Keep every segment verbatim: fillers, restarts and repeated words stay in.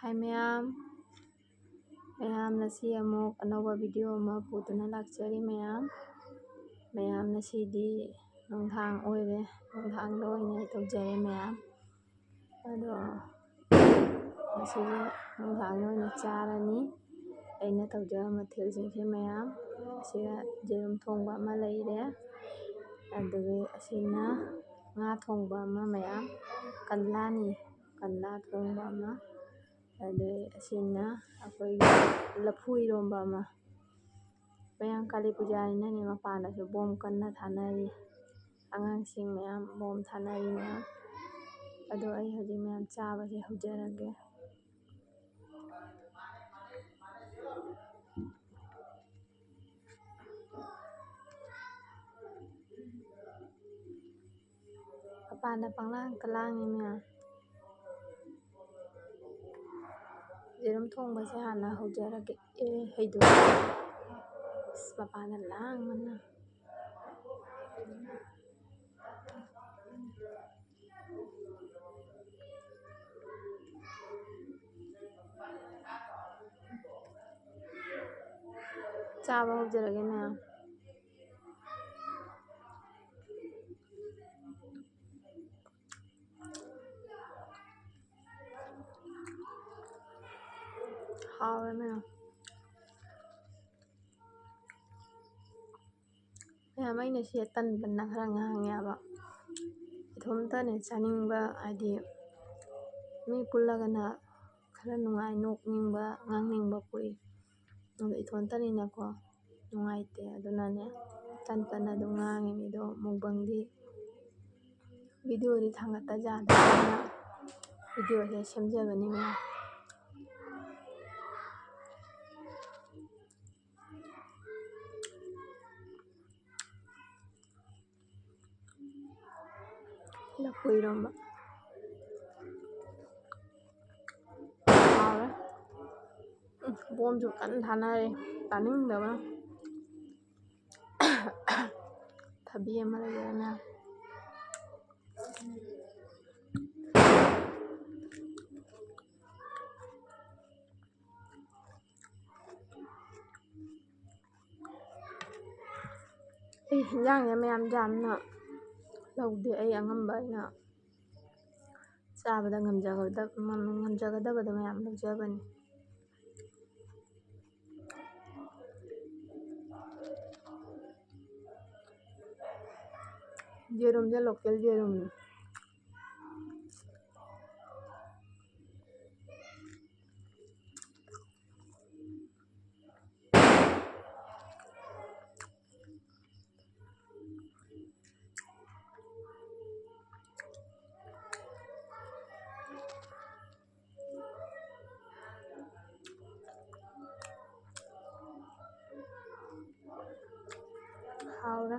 ꯍꯥꯏ ꯃꯌꯥꯝ, ꯃꯌꯥꯝ ꯉꯁꯤ ꯑꯃꯨꯛ ꯑꯅꯧꯕ video ꯑꯃ ꯄꯨꯗꯨꯅ ꯂꯥꯛꯆꯔꯤ ꯃꯌꯥꯝ꯫ ꯃꯌꯥꯝ ꯉꯁꯤꯗꯤ ꯅꯨꯡꯗꯥꯡ ꯑꯣꯏꯔꯦ, ꯅꯨꯡꯗꯥꯡꯗ ꯑꯣꯏꯅ ꯇꯧꯖꯔꯦ ꯃꯌꯥꯝ꯫ ꯑꯗꯣ ꯉꯁꯤꯗꯤ ꯅꯨꯡꯗꯥꯡꯗ ꯑꯣꯏꯅ ꯆꯥꯔꯅꯤ꯫ ꯑꯩꯅ ꯇꯧꯖꯕ ꯃꯊꯦꯜꯁꯤꯡꯁꯦ ꯃꯌꯥꯝ, ꯑꯁꯤꯗ ꯌꯦꯔꯨꯝ ꯊꯣꯡꯕ ꯑꯃ ꯂꯩꯔꯦ, ꯑꯗꯨꯒ ꯑꯁꯤꯅ ꯉꯥ ꯊꯣꯡꯕ ꯑꯃ ꯃꯌꯥꯝ, ꯀꯟꯂꯥꯅꯤ, ꯀꯟꯂꯥ ꯊꯣꯡꯕ ꯑꯃ, ꯑꯗꯩ ꯑꯁꯤꯅ ꯑꯩꯈꯣꯏꯒꯤ ꯂꯐꯨ ꯏꯔꯣꯝꯕ ꯑꯃ꯫ ꯃꯌꯥꯝ ꯀꯥꯂꯤ ꯄꯨꯖꯥꯅꯤꯅꯅꯦ ꯃꯄꯥꯟꯗꯁꯨ ꯕꯣꯝ ꯀꯟꯅ ꯊꯥꯅꯔꯤ꯫ ꯑꯉꯥꯡꯁꯤꯡ ꯃꯌꯥꯝ ꯕꯣꯝ ꯊꯥꯅꯔꯤ ꯃꯌꯥꯝ꯫ ꯑꯗꯣ ꯑꯩ ꯍꯧꯖꯤꯛ ꯃꯌꯥꯝ ꯆꯥꯕꯁꯦ ꯍꯧꯖꯔꯒꯦ꯫ ꯃꯄꯥꯟꯗ ꯄꯪꯂꯥꯡꯇ ꯂꯥꯡꯉꯤ ꯃꯌꯥꯝ꯫ ꯌꯦꯔꯨꯝ ꯊꯣꯡꯕꯁꯦ ꯍꯥꯟꯅ ꯍꯧꯖꯔꯒꯦ꯫ ꯑꯦ, ꯍꯩꯗꯣꯛꯑꯦ꯫ ꯑꯁ, ꯃꯄꯥꯟꯗ ꯂꯥꯡꯕꯅ꯫ ꯆꯥꯕ ꯍꯧꯖꯔꯒꯦ ꯃꯌꯥꯝ꯫ ꯍꯥꯎꯔꯦ ꯃꯌꯥꯝ꯫ ꯃꯌꯥꯝ, ꯑꯩꯅ ꯁꯤ ꯇꯟ ꯇꯟꯅ ꯈꯔ ꯉꯥꯡꯉꯦꯕ꯫ ꯏꯊꯣꯝꯇꯅꯦ ꯆꯥꯅꯤꯡꯕ, ꯍꯥꯏꯗꯤ ꯃꯤ ꯄꯨꯜꯂꯒꯅ ꯈꯔ ꯅꯨꯡꯉꯥꯏ, ꯅꯣꯛꯅꯤꯡꯕ, ꯉꯥꯡꯅꯤꯡꯕ ꯄꯣꯛꯏ꯫ ꯑꯗꯣ ꯏꯊꯣꯝꯇꯅꯤꯅꯀꯣ, ꯅꯨꯡꯉꯥꯏꯇꯦ꯫ ꯑꯗꯨꯅꯅꯦ ꯇꯟ ꯇꯟꯅ ꯑꯗꯨꯝ ꯉꯥꯡꯉꯤꯅꯦ꯫ ꯑꯗꯣ ꯃꯨꯛꯕꯪꯗꯤ, videoꯗꯤ ꯊꯥꯡꯒꯠꯇ ꯌꯥꯗꯕꯅꯤꯅ videoꯁꯦ ꯁꯦꯝꯖꯕꯅꯤ ꯃꯌꯥꯝ꯫ ꯂꯐꯨ ꯏꯔꯣꯝꯕ꯫ ꯍꯥꯎꯔꯦ꯫ ꯎꯝ, ꯕꯣꯝꯁꯨ ꯀꯟꯅ ꯊꯥꯅꯔꯤ꯫ ꯇꯥꯅꯤꯡꯗꯕꯅ꯫ ꯊꯕꯤ ꯑꯃ ꯂꯩꯔꯦꯅꯦ꯫ ꯑꯩ ꯍꯤꯟꯖꯥꯡꯁꯦ ꯃꯌꯥꯝ ꯌꯥꯝꯅ ꯂꯧꯗꯦ, ꯑꯩ ꯑꯉꯝꯕ ꯑꯩꯅ ꯆꯥꯕꯗ ꯉꯝꯖꯒꯗꯕ, ꯉꯝꯖꯒꯗꯕꯗ ꯃꯌꯥꯝ ꯂꯧꯖꯕꯅꯤ꯫ ꯌꯦꯔꯨꯝꯁꯦ local ꯌꯦꯔꯨꯝꯅꯤ꯫ ꯍꯥꯎꯔꯦ꯫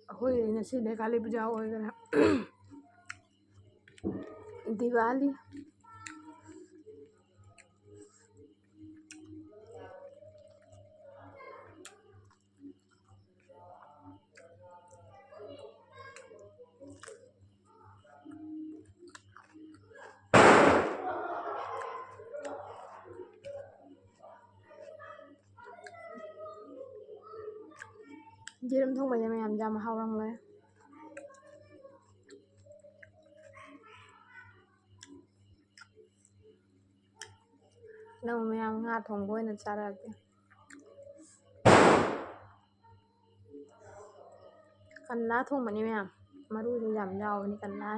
ꯑꯩꯈꯣꯏ ꯉꯁꯤꯗꯤ ꯀꯥꯂꯤ ꯄꯨꯖꯥ ꯑꯣꯏꯈꯔꯦ꯫ ꯗꯤꯋꯥꯂꯤ꯫ ꯌꯦꯔꯨꯝ ꯊꯣꯡꯕꯁꯦ ꯃꯌꯥꯝ ꯌꯥꯝ ꯍꯥꯎꯔꯝꯂꯣꯏ꯫ ꯅꯪ ꯃꯌꯥꯝ ꯉꯥ ꯊꯣꯡꯕ ꯑꯣꯏꯅ ꯆꯥꯔꯛꯑꯒꯦ꯫ ꯀꯟꯅꯥ ꯊꯣꯡꯕꯅꯤ ꯃꯌꯥꯝ꯫ ꯃꯔꯨꯁꯨ ꯌꯥꯝ ꯌꯥꯎꯕꯅꯤ ꯀꯅꯥ꯫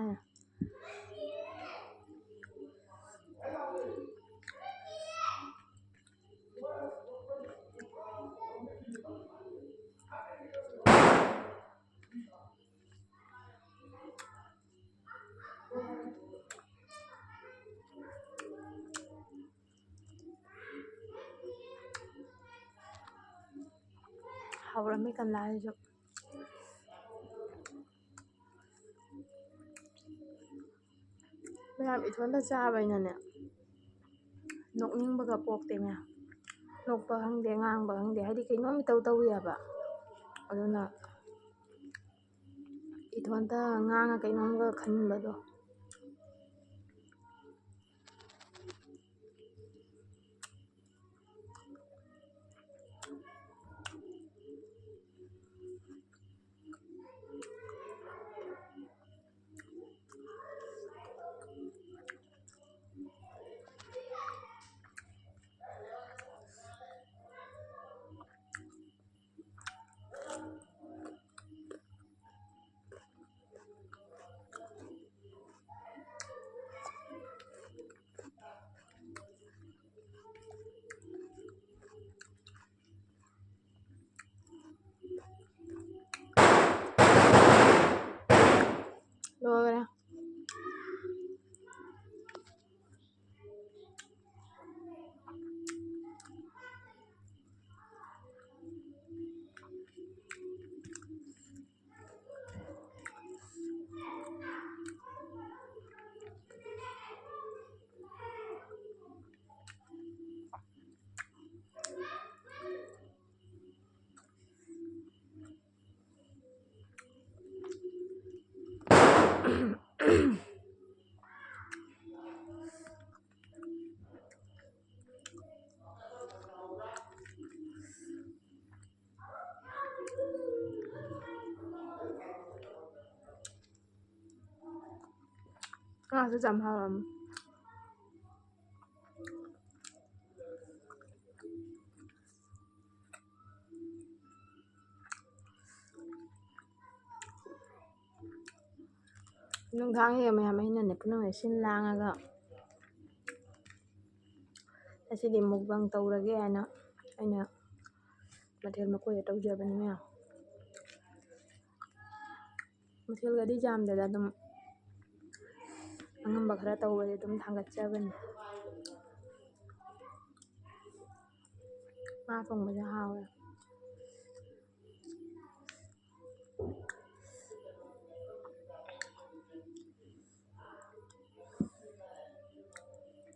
ꯍꯥꯎꯔꯝꯃꯤ ꯀꯝꯂꯥꯁꯤꯁꯨ꯫ ꯃꯌꯥꯝ ꯏꯊꯣꯟꯗ ꯆꯥꯕꯅꯤꯅꯅꯦ, ꯅꯣꯛꯅꯤꯡꯕꯒ ꯄꯣꯛꯇꯦ ꯃꯌꯥꯝ꯫ ꯅꯣꯛꯄ ꯈꯪꯗꯦ, ꯉꯥꯡꯕ ꯈꯪꯗꯦ, ꯍꯥꯏꯗꯤ ꯀꯩꯅꯣꯝ ꯏꯇꯧ ꯇꯧꯏ ꯍꯥꯏꯕ꯫ ꯑꯗꯨꯅ ꯏꯊꯣꯟꯇ ꯉꯥꯡꯉ ꯀꯩꯅꯣꯝꯒ ꯈꯟꯕꯗꯣ꯫ ꯂꯣꯏꯔꯦ꯫ ꯉꯥꯁꯨ ꯌꯥꯝ ꯍꯥꯎꯔꯝꯃꯦ꯫ ꯅꯨꯡꯗꯥꯡꯁꯤꯗ ꯃꯌꯥꯝ ꯑꯩꯅꯅꯦ ꯄꯨꯟꯅ ꯁꯤꯟ ꯂꯥꯡꯉꯒ ꯉꯁꯤꯗꯤ mukbang ꯇꯧꯔꯒꯦ ꯍꯥꯏꯅ ꯑꯩꯅ ꯃꯊꯦꯜ ꯃꯀꯣꯏꯗ ꯇꯧꯖꯕꯅꯤ ꯃꯌꯥꯝ꯫ ꯃꯊꯦꯜꯒꯗꯤ ꯌꯥꯝꯗꯦꯗ, ꯑꯗꯨꯝ ꯑꯉꯝꯕ ꯈꯔ ꯇꯧꯕꯗꯤ ꯑꯗꯨꯝ ꯊꯥꯡꯒꯠꯆꯕꯅꯤ꯫ ꯉꯥ ꯊꯣꯡꯕꯁꯦ ꯍꯥꯎꯋꯦ꯫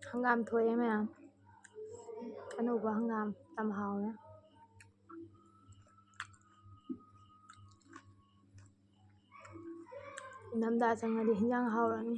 ꯍꯪꯒꯥꯝ ꯊꯣꯛꯑꯦ ꯃꯌꯥꯝ, ꯑꯅꯧꯕ ꯍꯪꯒꯥꯝ ꯌꯥꯝ ꯍꯥꯎꯋꯦ꯫ ꯏꯪꯊꯝꯊꯥ ꯆꯪꯉꯗꯤ ꯍꯤꯟꯖꯥꯡ ꯍꯥꯎꯔꯅꯤ꯫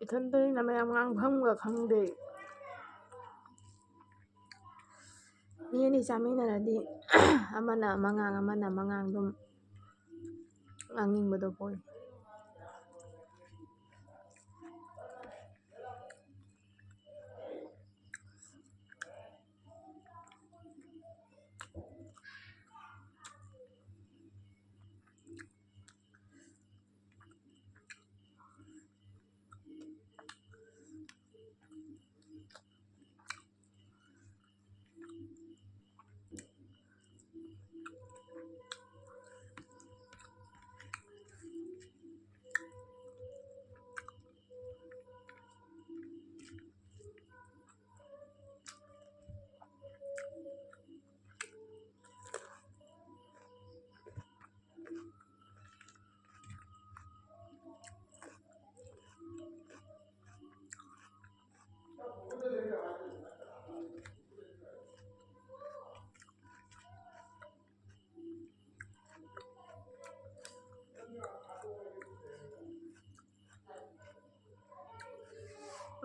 ꯏꯊꯟꯇꯅꯤꯅ ꯃꯌꯥꯝ ꯉꯥꯡꯐꯝꯒ ꯈꯪꯗꯦ꯫ ꯃꯤ ꯑꯅꯤ ꯆꯥꯃꯤꯟꯅꯔꯗꯤ ꯑꯃꯅ ꯑꯃ ꯉꯥꯡ, ꯑꯃꯅ ꯑꯃ ꯉꯥꯡ, ꯑꯗꯨꯝ ꯉꯥꯡꯅꯤꯡꯕꯗꯣ ꯄꯣꯛꯏ꯫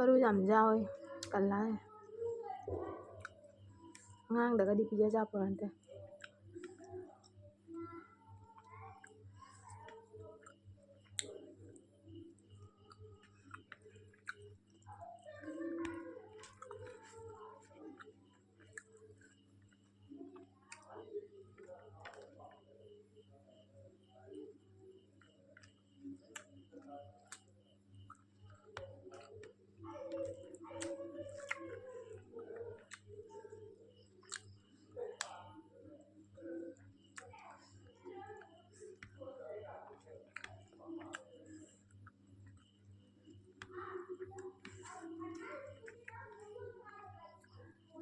ꯃꯔꯨ ꯌꯥꯝ ꯌꯥꯎꯏ, ꯀꯜꯂꯥ꯫ ꯑꯉꯥꯡꯗꯒꯗꯤ ꯄꯤꯖ ꯌꯥꯄꯣꯠ ꯅꯠꯇꯦ꯫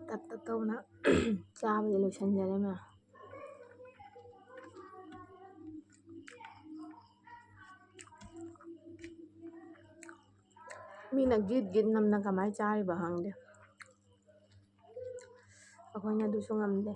ꯇꯞ ꯇꯞ ꯇꯧꯅ ꯆꯥꯕꯗꯤ ꯂꯣꯏꯁꯤꯟꯖꯔꯦ ꯃꯌꯥꯝ꯫ ꯃꯤꯅ ꯒꯤꯠ ꯒꯤꯠ ꯅꯝꯅ ꯀꯃꯥꯏꯅ ꯆꯥꯔꯤꯕ ꯈꯪꯗꯦ꯫ ꯑꯩꯈꯣꯏꯅ ꯑꯗꯨꯁꯨ ꯉꯝꯗꯦ꯫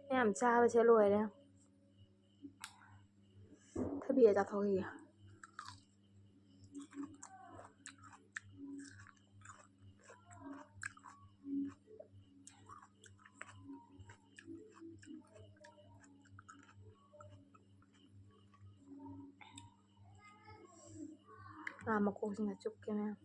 ꯃꯌꯥꯝ ꯆꯥꯕꯁꯦ ꯂꯣꯏꯔꯦ꯫ ꯊꯕꯤ ꯆꯥꯊꯣꯛꯈꯤꯒꯦ꯫ ꯉꯥ ꯃꯀꯣꯛꯁꯤꯅ ꯆꯨꯞꯀꯦ ꯃꯌꯥꯝ꯫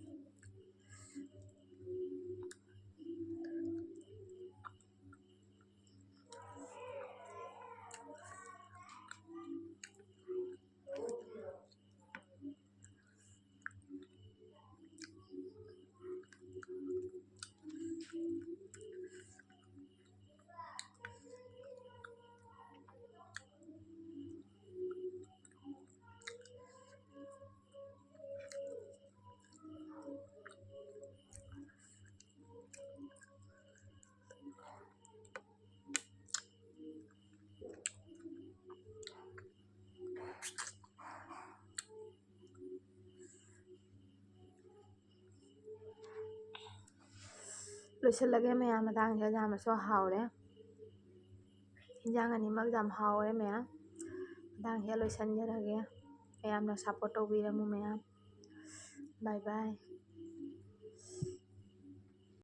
ꯂꯣꯏꯁꯤꯜꯂꯒꯦ ꯃꯌꯥꯝ꯫ ꯃꯇꯥꯡꯁꯤꯗ ꯌꯥꯝꯅꯁꯨ ꯍꯥꯎꯔꯦ꯫ ꯏꯟꯖꯥꯡ ꯑꯅꯤꯃꯛ ꯌꯥꯝ ꯍꯥꯎꯔꯦ ꯃꯌꯥꯝ꯫ ꯃꯇꯥꯡꯁꯤꯗ ꯂꯣꯏꯁꯤꯟꯖꯔꯒꯦ꯫ ꯃꯌꯥꯝꯅ ꯁꯞꯄꯣꯔꯠ ꯇꯧꯕꯤꯔꯝꯃꯨ ꯃꯌꯥꯝ꯫ ꯕꯥꯏ ꯕꯥꯏ꯫